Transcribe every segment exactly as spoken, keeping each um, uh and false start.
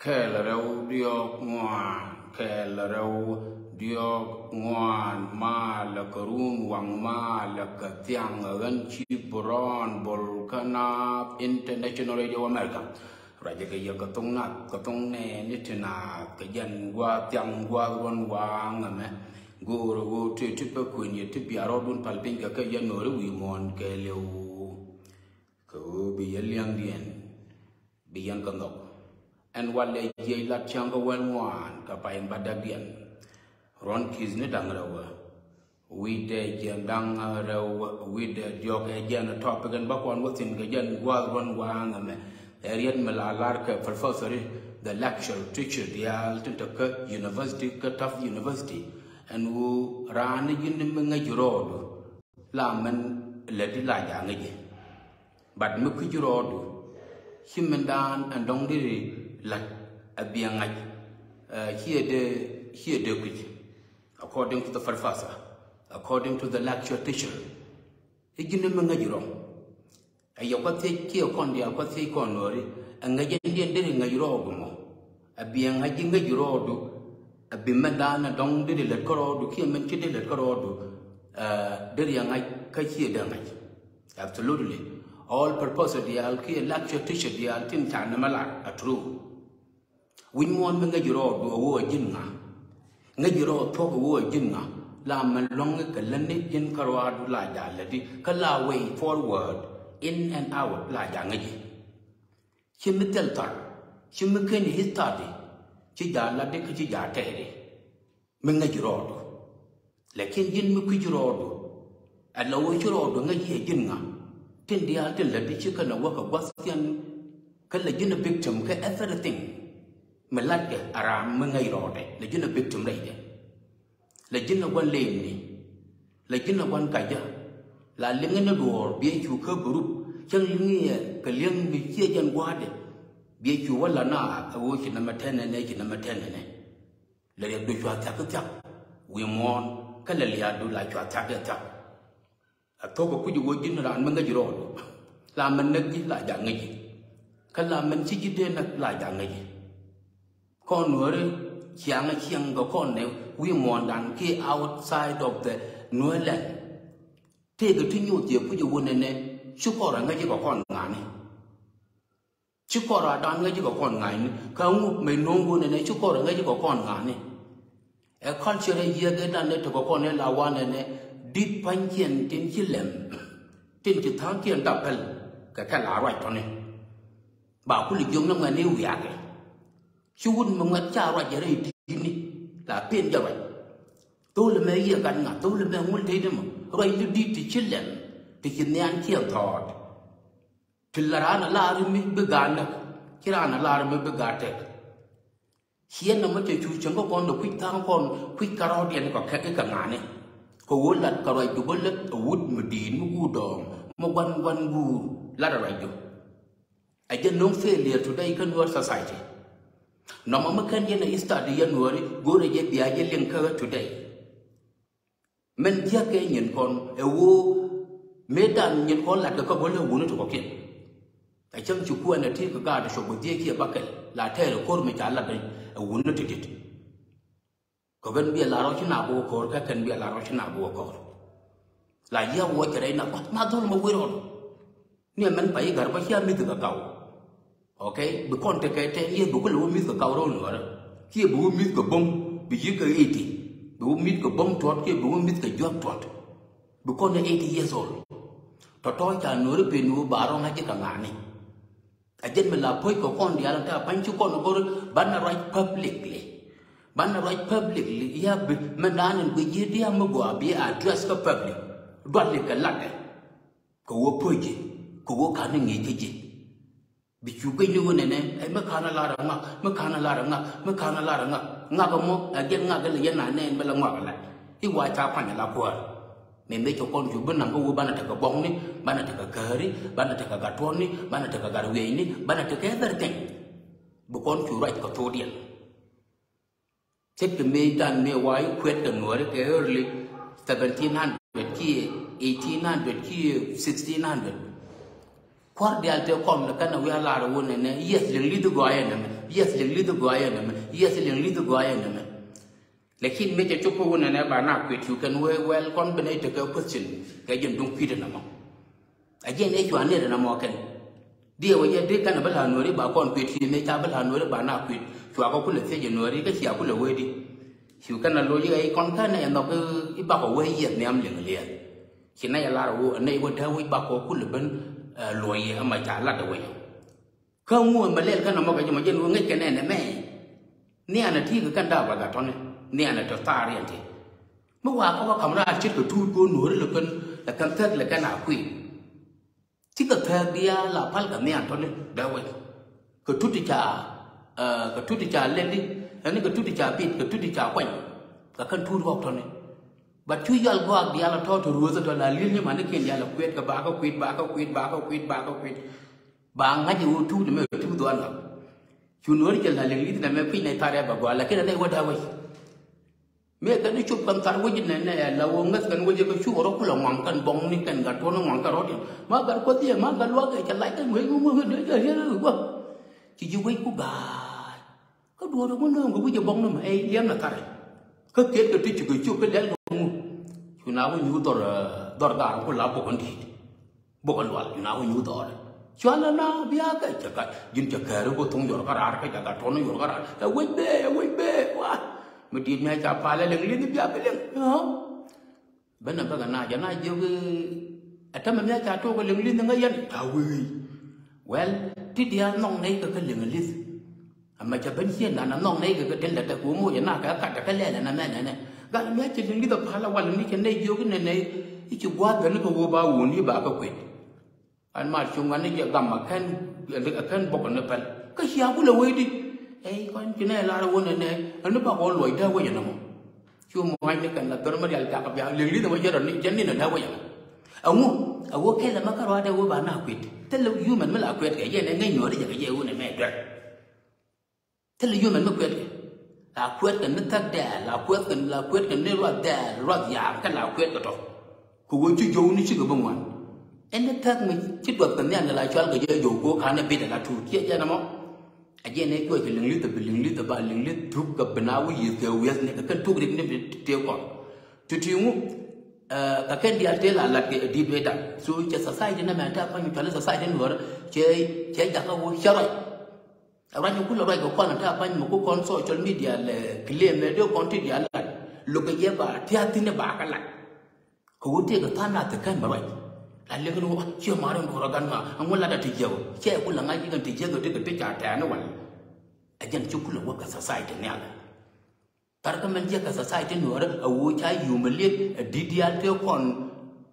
Kɛl rɛw diɔk ŋuan, kɛl rɛw diɔk ŋuan, malɛ kɛ run waŋ, malɛ kɛ thiaŋ, ɣän ci Brown Bol kä Naath International Radio America. Ruacɛ kɛ yɛ kɛ thoŋ nath, kɛ thoŋ nɛɛni ti naath, kɛ jɛn gua̱a̱th thiaŋ, gua̱a̱th ruɔ̱n waŋ ɛmɛ. Go̱o̱rɛ ɣöö tëë ti pɛ kuën yɛ ti bia rɔɔdun pal piny kɛ kɛ yɛn ŋööri wi̱i̱ muɔ̱ɔ̱n kɛɛliw. Kɛ ɣöö bi yɛn liɛŋdiɛn, bi yɛn kɛ nhɔk. Ɛn walɛ jiɛc lat cäŋ kɛ wäl ŋuan kɛ pay in bädäkdiɛn. Ruɔ̱n ki̱th ni da̱ŋ rɛw. Wi̱cdɛ jiɛn da̱ŋ rɛw, wi̱cdɛ diɔ̱k ɛ jɛn topic in bä kɔn wä thi̱n kɛ jɛn gua̱a̱th ruɔ̱n waŋ ɛmɛ. Ɛ riet mi la lar kɛ professor, the lecture teacher diaal tin te kä university, kä Tufts University. Ɛn ɣöö raan ni ji̱n mi ŋäc rɔɔdu, la mɛn lät di la ja̱ ŋäc jɛ. But mi kui̱c rɔɔdu, ci mɛn daan ɛn dɔ̱ŋ di ri la̱t a biɛ ŋa̱c, eh, ciɛ dee, ciɛ dee kui̱c. According to the professor, according to the lecture teacher. I̱ ji̱n mi ŋäc rɔm. Ɛ yɛ kua̱ thiec kiɛ kɔn diaal kua̱ thiec kɔn nuɔ̱ɔ̱ri, ɛ ŋäc ɛn diɛn deri ŋäc rɔɔdu mɔ. Ɛ biɛ ŋa̱c ji̱ ŋäc rɔɔdu, ɛ bi mɛn daan ɛ dɔ̱ŋ deri lät kä rɔɔdu, kiɛ mɛn ci deri lät kä rɔɔdu, ɛ, deri ɛ ŋa̱c kä ciɛ dee ŋa̱c. Absolutely. All professor diaal kiɛ lecture teacher diaal tin ca nɛmɛ lar ɛ true. Wi̱c muɔ̱ɔ̱n mi ŋäc rɔɔdu a wä a ji̱n ŋa. Ŋäc rɔɔd thuɔ̱k a wä a ji̱n ŋa. La mɛn luäŋ kɛ lätni ji̱n kä rɔɔdu la ja̱ lätdi. Kä la way forward, in and out la ja̱ ŋäc ji̱. Ci mi thil thar, ci mi ken history, ci ja̱ lätdi kä ci ja̱ tɛɛri. Mi ŋäc rɔɔdu. Lakin ji̱n mi kui̱c rɔɔdu, ɛ la wä ci rɔɔdu ŋäc yɛ ji̱n ŋa. Tin diaal tin lätdi ci kɛn a wä kɛ gua̱th thiɛn, kä la ji̱n a victim kɛ everything. Mi latkɛ a ram mi ŋäc rɔɔdɛ, la ji̱n a victim rɛydɛ. La ji̱n a gua̱n leemni, la ji̱n a gua̱n kacä. La liŋä ni duɔ̱ɔ̱r biɛ cu kä bi rup, cäŋ liŋiɛ kɛ li̱eŋ mi ciɛ jɛn gua̱a̱dɛ. Biɛ cu wä la na a wä ci nɛmɛ tɛn nɛnɛ, ci nɛmɛ tɛn nɛnɛ. La riɛkdu cua thia̱k kä thia̱k, wi̱i̱ muɔ̱ɔ̱n, kä la lia̱a̱du la cua thia̱k kä thia̱k. A thok a kui̱c a wä ji̱n raan mi ŋäc rɔɔdu. La mɛn näk ji̱ la ja̱ ŋäc ji̱. Kä la mɛn ci ji̱ dee näk la ja̱ ŋäc ji̱. Kɔn nuääri ciaŋ a ciaŋ kɛ kɔn nɛ wi̱i̱ muɔ̱ɔ̱ndan kiɛ outside of the Nuer land. Tëëkɛ ti nyoth yɛ kui̱c a wä nɛnɛ ci kɔr a ŋäc ji̱ kɛ kɔn ŋa̱ni. Ci kɔr a dan ŋäc ji̱ kɛ kɔn ŋa̱cni. Kä ŋuk mɛ no̱o̱ŋ wun ɛnɛ ci kɔr a ŋäc ji̱ kɛ kɔn ŋa̱cni. Ɛ culture ɛ yiëk ɛ dan ɛ tekɛ kɔn ɛ la wan ɛnɛ di̱t pa̱nykiɛn tin ci lɛm. Tin ci tha̱a̱ŋkiɛn dap päl kɛ kɛ la ruac tɔ̱ni. Ba kul jiök ni ŋuɛ̈tni wiakɛ. Ci wut mi ŋuɛ̈t ca ruac jɛ rɛy di̱tni la pen jɛ ruac. Thol ɛmɛ yiëë gat ŋa̱, thol ɛmɛ ŋul tëëdɛ mɔ. Ruac ni di̱t ti ci lɛm ti ci nhiankiɛn thɔɔt. Ti la raan a lar mi bi gaat näk, ci raan a lar mi bi gaat tɛk. Ciɛ nɔmɔ cɛ cu cäŋ kä kɔn dɔ kui̱c tha̱a̱ŋ kɔn kui̱c kärɔɔdiɛn kɔ kɛ i̱ kɛ ŋa̱ni. Kɛ ɣöö lat kɛ ruacdu bä lät a wut mi di̱i̱t mi guur dɔɔŋ mi gua̱n gua̱n guur lat a ruacdu. Ɛ jɛ no̱o̱ŋ failure today kä Nuer society. Nɔmɔ mi kɛn yɛn a study yɛn Nuääri go̱o̱rɛ jɛ bia jɛ liŋ kä today. Mɛn jiäk kɛ nyin kɔn ɛ ɣöö mëëdan nyin kɔn latkɛ kä bä lɛ wuni ti kɔ̱kiɛn. Ɛ cäŋ ci kuɛn ɛ ti kɛ gaat cop bä dhiec kiɛ bäkɛl la tɛɛr ɛ ko̱r mi ca lat ɛ wuni ti dit. Kɛ kɛn biɛ lar ɔ ci na bä wä ko̱r kɛ kɛn biɛ lar ɔ ci na bä wä ko̱r. La yia̱ wä cɛ rɛy na kuath ma dhol ma wër ɔn. Ni ɛmɛn pa i̱ ga̱r bä cia mi̱th kɛ gaw. Okay, bi kɔn tekɛ tɛn yɛ bi ku lɛ wä mi̱th kɛ gaw rɛw Nuäärä. Kiɛ bi wä mi̱th kɛ bo̱ŋ bi yi̱k kɛ eighty. Bi wä mi̱th kɛ bo̱ŋ tuɔt kiɛ bi wä mi̱th kɛ juak tuɔt. Bi kɔn ɛ eighty years old. Tɔ̱tɔ̱ ca Nuääri pen ni wä ba rɔ̱ŋ a ji̱ kɛ ŋa̱ni. A jɛn mi la puɔ̱c kɛ kɔn diaal a te a pa̱ny ci kɔn go̱r banɛ ruac publicly. Banɛ ruac publicly ya bi mɛn naan in guic ji̱ diaal mi gɔaa bi address kä public. Dual ni kɛ latdɛ. Kɛ wä puɔ̱c ji̱ kɛ wä ka̱n ni ŋi̱i̱c kä ji̱. Bi cu guic ni wä nɛnɛ ɛ mi ka̱n a lar a ŋak mi ka̱n a lar a ŋak mi ka̱n a lar a ŋak. Ŋak ɛmɔ ɛ jɛn ŋak ilɛ yɛn a nɛɛn mi la ŋuak a lat i̱ wa ca kuany a la kuäär. Mëë mëë cɛ kɔn cu bi naŋ kä wä banɛ tekɛ buɔ̱ŋni, banɛ tekɛ kääri, banɛ tekɛ gat tuɔ̱ɔ̱ni, banɛ tekɛ gat wiɛcni, banɛ tekɛ everything. Bi kɔn cu ruac kɛ thokdiɛn. Ce̱tkɛ mëë dan mëë wa i̱ kuɛt kɛ Nuääri kɛ early seventeen hundred kiɛ eighteen hundred kiɛ sixteen hundred. Kuäär diaal tëë kɔn lɛ kɛn a wi̱i̱ a lar wun ɛnɛ, yes, liŋ li̱th gɔaa yɛn ɛmɛ. Yes, liŋ li̱th gɔaa yɛn ɛmɛ. Yes, liŋ li̱th gɔaa yɛn ɛmɛ. Lakin mëë cɛ cop kä wun ɛnɛ ba na kuet cu kɛn wee, well, kɔn bi nɛy tekɛ question kɛ jɛn duŋ kui̱dɛ nɔmɔ. A jɛn ɛ cua nɛy nɔmɔ kɛn. Diɛ wee jɛ dee kɛn a bi la nuɔri ba kɔn kuet cu mëë ca bi la nuɔri ba na kuet. Cua kɛ kulɛ thiec nuɔri kä cia kulɛ wee di. Cu kɛn a loc i̱ ɛ kɔn kɛn ɛ nhɔk i̱ bakɔ wee yieth nhiam liŋ liɛth. Ci nɛy a lar wee, nɛy wee dee wec bakɔ kulɛ ben, eh, luɔy yɛ ɛmɛ ca lat ɛ wec. Kä ŋu ɛmɛ lɛl kɛn ɛmɔ kɛ jɛ mɔ jɛn ɣöö ŋäc kɛ nɛn ɛmɛ. Nhianɛ ti kɛ kɛn da̱a̱ gua̱th a tɔ̱ni. Nhianɛ tɔ thaar yɛn ti. Mi wa̱a̱ kä wä ka̱m raar ce̱tkɛ tuut kɛ ɣöö nuɔ̱ɔ̱ri lɛ kɛn, lɛ kɛn thäk lɛ kɛn a kui̱. Cikɛ thäk diaal la pal kɛ nhian tɔ̱ni dee wec. Kɛ tut ti ca, eh, kɛ tut ti ca lɛli, ɛn kɛ tut ti ca bit, kɛ tut ti ca kuany. Kɛ kɛn tuut ɣɔk tɔ̱ni. But cu yal gɔak diaal a tɔ̱ ti ruöth a tɔ̱ la li̱l nyi manikiɛn diaal a kuet kɛ bakɛ kuet, bakɛ kuet, bakɛ kuet, bakɛ kuet. Ba ŋa̱c i̱ ɣöö tuut mɛ tuut dhuan ɣä. Cu nuɔ̱ɔ̱ri jɛ la liŋ li̱th nɛ mɛ kui̱ny nɛ thar ɛ ba gɔaa, lakin anɛ wä da̱a̱ wec. Mëë kɛn i̱ cop kɛn thar wec nɛ nɛ la ɣöö ŋäth kɛn wec kä cu rɔ kulɛ ŋuaŋ kɛn bɔŋni kɛn gat tuɔ̱n ŋuaŋ kɛn rɔ̱t yɛn. Ma gat kuɔth yɛ, ma gat luak ɛ cɛ lac kɛn wec ŋuŋ ŋuŋ ŋuŋ ŋuŋ ŋuŋ ŋuŋ. Ci ji̱ wec ku ga̱a̱c. Kä duɔ̱ɔ̱r ŋun nööŋ kɛ wi̱c ɛ bɔŋni mɛ ɛ liɛm nɛ thar ɛ. Kä kiɛt kɛ ti ci kɛ cop kä lɛl kɛ ŋu. Cu na wä nyuuth dhɔr, eh, dhɔr gaar ku la bok kɛn di̱i̱t. Bok kɛ lual, you know, when you thought. Cualɛ na bia kɛ cɛ gat, ji̱n cɛ kɛɛri ku thuŋ yɔr kä raar kä cɛ gat tɔn yɔr kä raar. Ɛ wec bee, ɛ wec bee, wa. Mi di̱i̱t mi a ca palɛ liŋ li̱th bia bi liŋ. Benɛ bäkɛ na jɛ na jiök ɛ tämɛ mi a ca tok ɛ liŋ li̱th ŋä yɛn. Ca wee. Well, ti diaal nhɔk nɛy kɛ kä liŋ li̱th. Amɛ cɛ ben ciën nan anhɔk nɛy kɛ kɛ den lɛ tɛ kɛ wä moc ɛ na kɛ kat kɛ lɛl ɛn amɛ nɛnɛ. Gal mi a cɛ liŋ li̱th a pal a wal ni cɛ nɛy jiök inɛnɛ. I̱ ci gua̱a̱th ben kɛ wä ba wun i̱ ba kɛ kuet. An mar cuŋ an ni jɛ gam a kɛn, a kɛn bok ni pɛl. Kä cia kulɛ wee di. Ɛ kɔn ci nɛ lar wä nɛnɛ. An ni ba kɔ luɔc dee wec ɛn ɛmɔ. Cu mua̱c ni kɛn la dhɔr mi rial jak bia liŋ li̱th ɛmɔ jɛ rɔ ni jɛ ni nɛ dee wec ɛmɔ. Ɛŋu, ɛ wä kɛl ɛmɛ kä ruaadɛ wä ba na kuet. Thilɛ human mi la kuet kɛ jɛ nɛ ŋäc nuɔ̱ɔ̱ri jɛ kɛ jɛ wä nɛ mɛ duer. Thilɛ yomɛn mi kuɛtkɛ. La kuɛtkɛ ni thäk dɛɛl, la kuɛtkɛ, la kuɛtkɛ ni ruath dɛɛl, ruath yaam, kä la kuɛtkɛ tɔ. Kɛ ɣöö ci jɔwni cikɛ bi ŋuan. Ɛn ni thäk mi ci duɔth kɛ nhial ni la cual kɛ jɛ jɔw kɛ ɣöö ka̱n ɛ bit ɛ la tuut. Ciɛ jɛn ɛmɔ. Ɛ jɛn ɛ cuɔc kɛ liŋ li̱th ɛ bi liŋ li̱th ɛ ba liŋ li̱th thuk kɛ bi na wä yiëth kɛ wi̱eth ni kɛ kɛn thuk rik ni bi tëë kɔn. Ti ti ŋu, eh, kɛ kɛn diaal tëë la lat kɛ di̱t wecdan. So cɛ society ni mɛn ta̱a̱ pa̱ny mi cual i̱ society nuɔ̱ɔ̱rä cɛ, cɛ jakä wä cɛ ruac. Ruac mi kulɛ ruac kɛ kɔn ta̱a̱ pa̱ny mi ku kɔn social media lɛ claim ɛ dee kɔn ti diaal lat. Lo̱kɛ yɛ ba tia̱a̱ thi̱n ɛ ba kɛ lat. Kɛ wä tëëkɛ tha̱a̱ŋ nath kɛ kɛn bɛ ruac. La lek ni wä ciɛ ma̱a̱r in duɔ̱ɔ̱r ɛ gan ma ɛŋu lat ɛ ti jiäk ɔ. Ciɛ kulɛ ŋa̱c ikɛn ti jiäk ɔ ti kɛ ti ca tɛ̈ɛ̈n ɛ wal. Ɛ jɛn ci kulɛ wä kɛ society nhial. Thar kä mɛn jiäk kɛ society nuɔ̱ɔ̱rä a wä ca humiliate a di̱t diaal tëë kɔn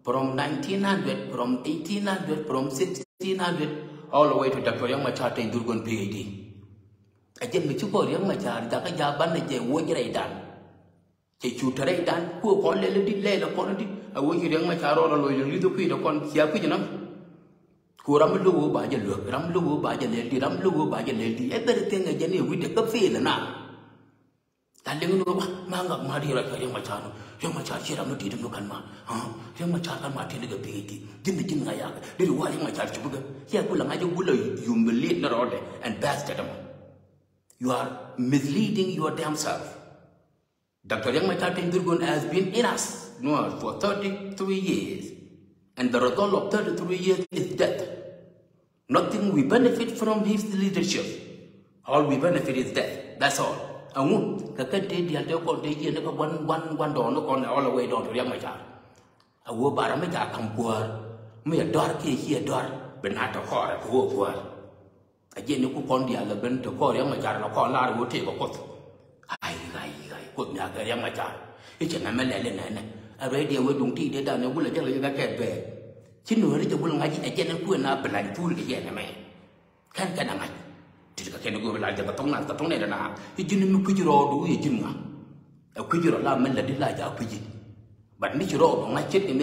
from nineteen hundred, from eighteen hundred, from sixteen hundred, all the way to Doctor Riek Machar Teny Dhurgon P H D. A jɛn mi ci kɔn Riek Machar jakä ja̱ banɛ jɛ woc rɛydan. Cɛ cu te rɛydan ku kɔn lɛl di lɛl kɔn di a woc Riek Machar rɔɔl a loc li̱th kui̱dɛ kɔn cia kui̱c nɔm. Ku ram mi lo̱k wee ba jɛ luäk, ram mi lo̱k wee ba jɛ lɛl di, ram mi lo̱k wee ba jɛ lɛl di. Everything ɛ jɛn i̱ wi̱cdɛ kä fail na. La liŋ ni wä ma ŋak ma di rɔc kɛ Riek Machar nɔ. Riek Machar ci ram mi di̱i̱t mi kan ma. Riek Machar kan ma ti ni kɛ P H D. Ji̱n ni ji̱n ŋa yakɛ di ri wa Riek Machar cup kɛ. Ciɛ ku la ŋa̱c i̱ wulɛ humiliate ni rɔɔdɛ and bastard ɛmɔ. You are misleading your damn self. Doctor Riek Machar Teny Dhurgon has been in us, Nuer, for thirty-three years. And the result of thirty-three years is death. Nothing we benefit from his leadership. All we benefit is death. That's all. Ɛŋu kɛ kɛn tëë diaal tëë kɔn tëë jiɛn ni kɛ gua̱n gua̱n gua̱n dɔɔn ni kɔn all the way down to Riek Machar. A wä ba ram mi ca ka̱m kuäär mi ɛ dɔ̱r kiɛ ci ɛ dɔ̱r bi na tɔ kɔɔrɛ kɛ wä kuäär. A jiɛn ni ku kɔn diaal ɛ ben tɔ kɔɔr Riek Machar la kɔn lar wä tëëk ɛ Kuoth. Ay ay ay Kuoth mi a kɛ Riek Machar. I̱ cɛ nɛmɛ lɛl inɛnɛ a rɛy diɛ wee duŋ ti dee dan ɛ wul a jɛ lɛ yɛ kɛ kɛ bɛɛ. Ci nuɔ̱ɔ̱ri jɛ wul ŋa̱c ɛ jɛn ɛn kuëë na bi lany puul kɛ jɛ nɛmɛ. Kɛn kɛn a ŋa̱c. Ti kɛ kɛn go̱o̱r la jɛ kɛ thɔŋ na kɛ thɔŋ nɛ dɛ na i̱ ji̱n mi kui̱c rɔɔdu i̱ ji̱n ŋa. Ɛ kui̱c rɔ la mɛ lɛ di la ja kui̱c. But ni ci rɔɔdu ŋa̱c ce̱tkɛ mɛ